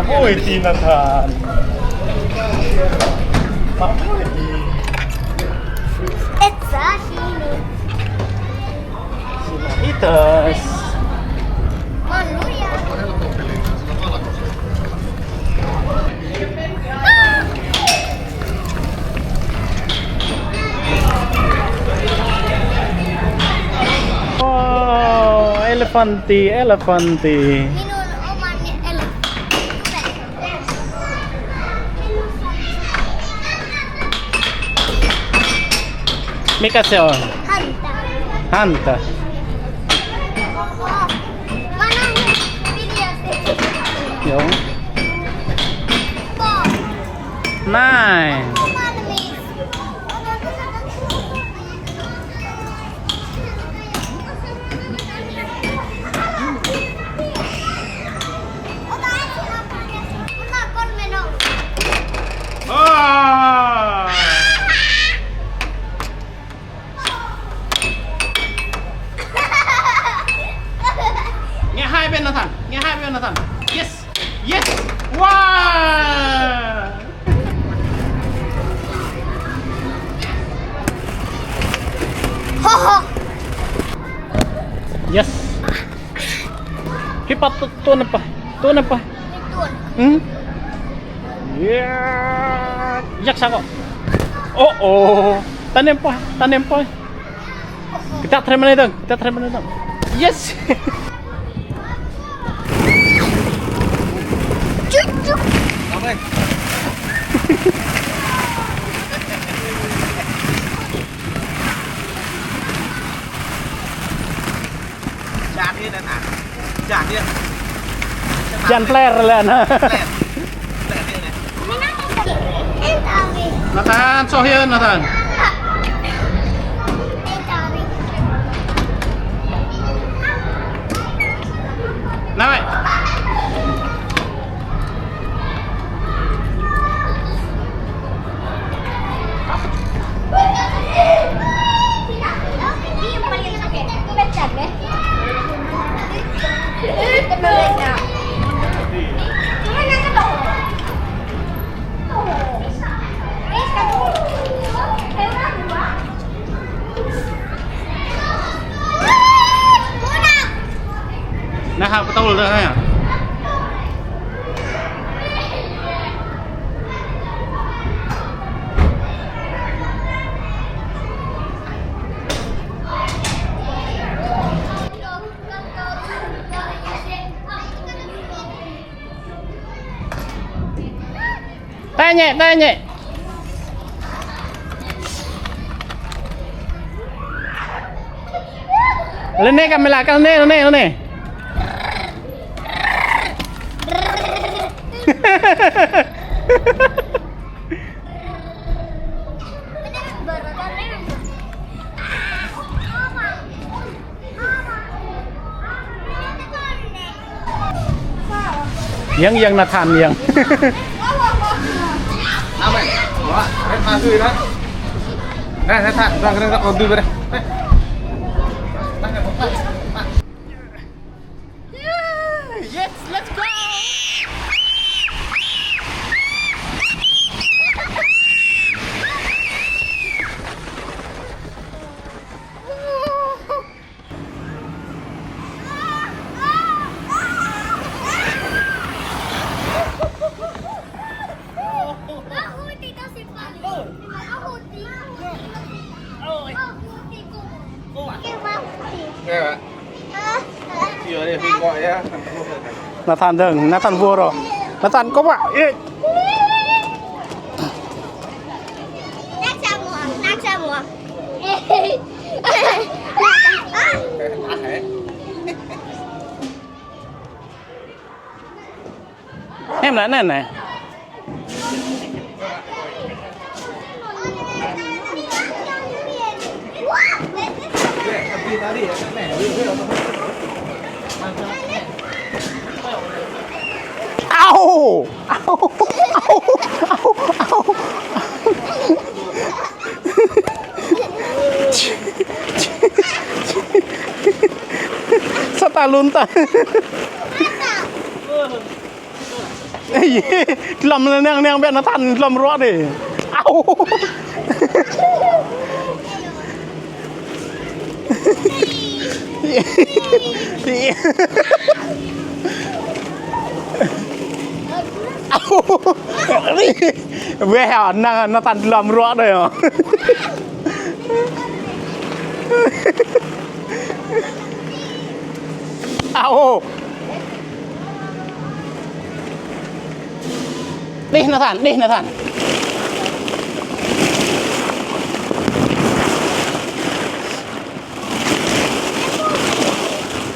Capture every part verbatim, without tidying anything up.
Ôi, ti Nathan. Ôi, ti. It's a sashimi. Fajitas. Maluya. Wow, elefante, elefante. Minun oman ni elefante. Mika seo. Hanta. Hanta. Mana ni? Video sih. Yo. Bom. Nai. Mana ni? Ah! Ngă hai ƀĕ Nathan, ngă hai ƀĕ Nathan. Yes, yes. Wow! Ho, ho. Yes. Kipat tu, tu napa? Tu napa? Tun. Hmm? Ya, jak sako. Oh, oh. Tanem pa, tanem pa. Kita try mana itu? Kita try mana itu? Yes. Cuk, cuk. Jan đi nè. Jan đi. Jan pler lah nè. Pler. Pler đi nè. Nathan, soh yơh, Nathan. Nai. Nă, hă pơtŭl dơ̆ng hă. Tơñĕ, tơñĕ. Lơnê kamela, kơ lơnê, lơnê, lơnê. Yang, yang Nathan, yang. Nè, Nathan, yes, let's go. Nathan dơ̆ng, Nathan wơr. Nathan kơ wa. Ê. Nă čăm mơ̆, nă čăm mơ̆. Em nă, nă, nă. Au! Au! Au! Au! Au! Sa ta lun ta. Ih, glŏm anai, anai, biă Nathan glŏm ruă dih. Au. Au. Weh, anai Nathan glŏm ruă dih. Au. Đih Nathan, đih Nathan.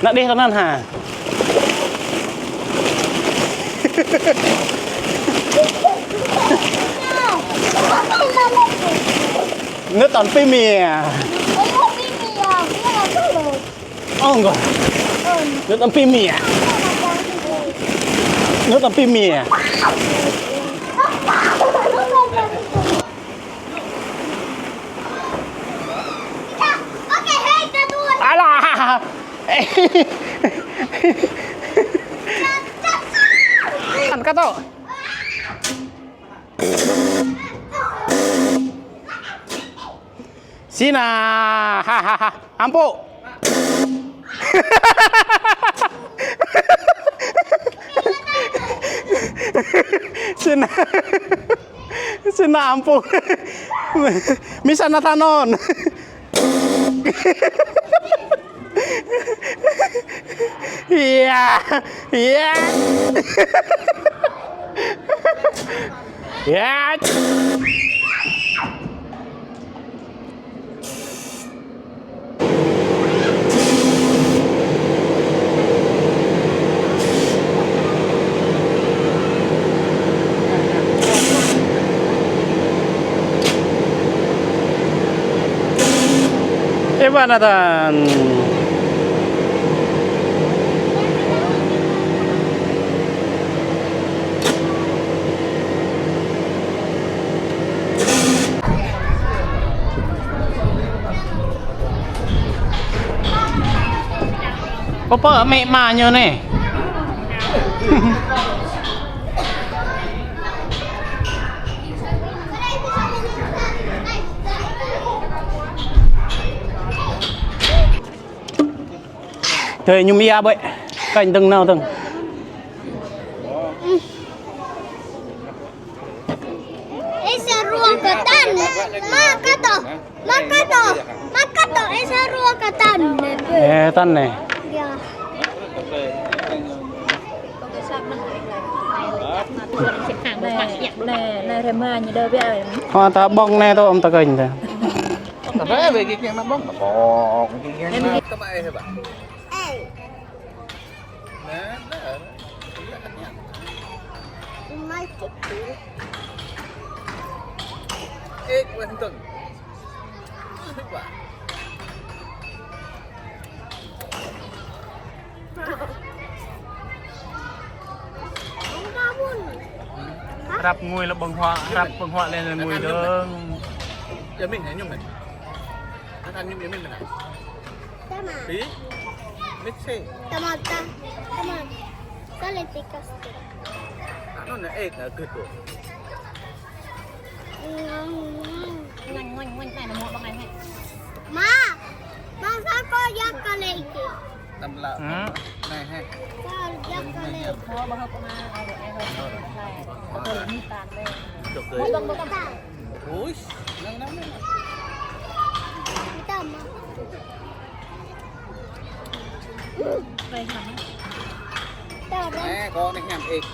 Anai đih tơ anŭn hă. Anŭn tơl pĭ mia. Ơ, ơ. Anŭn tơl pĭ mia. Anŭn tơl pĭ mia. Alah. Kan kơ tŏ. Sina, ha, ha, ha. Ampŭ. Sina. Sina ampŭ. Misa Nathan anŭn. Iya, iya. Iya. Ê, ba Nathan. Pơpă amĭ ama ñu anai. Tui ñu mia ƀơi. Kơnh dơ̆ng nao dơ̆ng. Ê, sa rua kơ tăn. Ma kơ tŏ. Ma kơ tŏ. Ma kơ tŏ. Ê, sa rua kơ tăn. Ê, tăn anai. Iya. Anai, anai, anai, rơma ñu đơ biă. Hŏ, ta ƀơ̆ng anai tŏ, ôm ta kơnh ta. Ta ƀơ̆ng, ƀơ̆ng, ƀơ̆ng. Tơmă ê hă ƀă? Ê. Anai, anai. Mai kơ tui. Ê, quên tưng. Ê, ƀă. Hrăp ngui lĕ ƀơ̆ng huă, hrăp ƀơ̆ng huă lĕ ngui dơ̆ng. Yơh mĭn, yơh mĭn. Ăn ăn mĭn, yơh mĭn mơ̆n. Tama. Pi? Mixi. Tama ta. Tama. Kali tikas. Ano na ek na gât. Ngoanh, ngoanh, ngoanh, anai, anai, mŏ ƀơ̆ng anai, anai. Ma, ma, sa kơ yak kơ lĕ kơ. Tăm lă. Hă? Anai, hă? Sa yak kơ lĕ. Hŏ, ƀơ̆ng hŏ, ma, ơ, ơ, ơ, anai. Hŏ. Kơ mi tan lĕ. Dŏ kơ. Mŏ ƀơ̆ng, mŏ ƀơ̆ng. Ui, năng, năng, năng. Tăm. Ê, kâo anai hiam ĕk.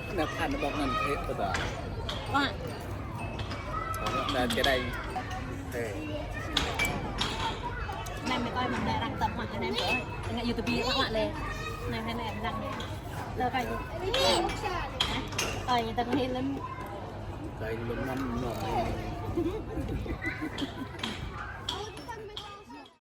Anai phan ƀơ̆ng anŭn ĕk kơ ta. Wah. Kâo anai čơđai. Ê. Anai mơi kâo mơi anai răng tăm mă anai mơi. Tơngă YouTube mă mă lĕ. Anai anai anai răng anai. Lơ kâo. Hă? Kâo anai tơngă anai lăm. Kâo lăm năm năm.